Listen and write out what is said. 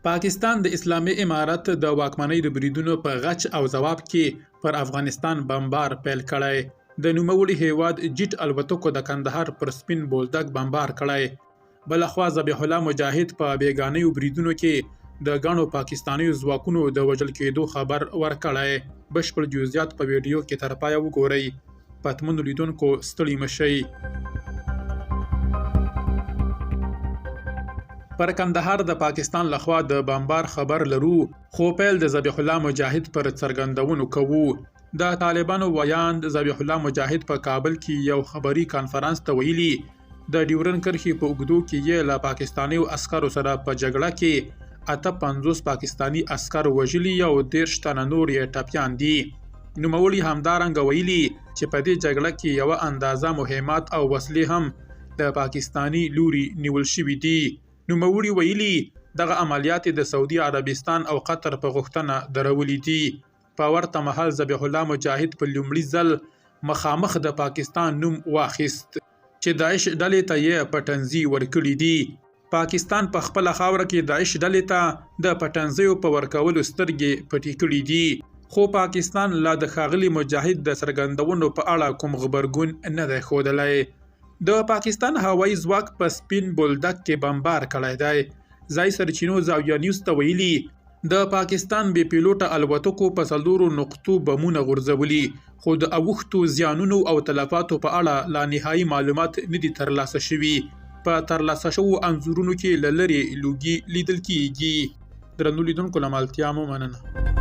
پاکستان د اسلامي امارت د واکمنۍ د بریدونو په غچ او ځواب کې پر افغانستان بمبار پیل کړی. د نوموړي هېواد جیټ الوتکو د کندهار پر سپین بولدک بمبار کړی. بل خوا ذبیح الله مجاهد په بیګانیو بریدونو کې د ګڼو پاکستانیو ځواکونو د وژل کېدو خبر ورکړی. بشپړ جزئیات په ویډیو کې تر پایه وګورئ. پتمنو لیدونکو ستړي مه شئ. پر کندهار د پاکستان لخوا د بمبار خبر لرو، خو پیل د ذبیح الله مجاهد پر څرګندونو کوو. د طالبانو ویاند ذبیح الله مجاهد په کابل کې یو خبري کانفرنس ته ویلي، د ډیورن کرښې په اوږدو کې یې له پاکستانیو عسکرو سره په جګړه کې 58 پاکستاني عسکر وژلي او 30 تنه نور یې ټپیان دي. نوموړي همدارنګه ویلي چې په دې جګړه کې یوه اندازه مهمات او وسلې هم د پاکستاني لوري نیول شوي دي. نوموړي ویلي، دغه عملیات یې د سعودي عربستان او قطر په غوښتنه درولي دي. په ورته مهال ذبیح الله مجاهد په لومړي ځل مخامخ د پاکستان نوم واخیست چې داعش ډلې ته یې پټنځي ورکړي دي. پاکستان په خپله خاوره کې داعش ډلې ته د پټنځیو په ورکولو سترګې پټې کړې دي، خو پاکستان لا د ښاغلي مجاهد د څرګندونو په اړه کوم غبرګون نه دی ښودلی. د پاکستان هوایي ځواک په سپین بولدک کې بمبار کړی دی. ځایي سرچینو زاویه نیوز ته ویلي، د پاکستان بې پیلوټه الوتکو په څلورو نقطو بمونه غورځولي، خو د اوښتو زیانونو او تلفاتو په اړه لا نهایي معلومات نه دي ترلاسه شوي. په ترلاسه شوو انځورونو کې له لرې لوګي لیدل کیږي. درنو لیدونکو له ملتیا مو مننه.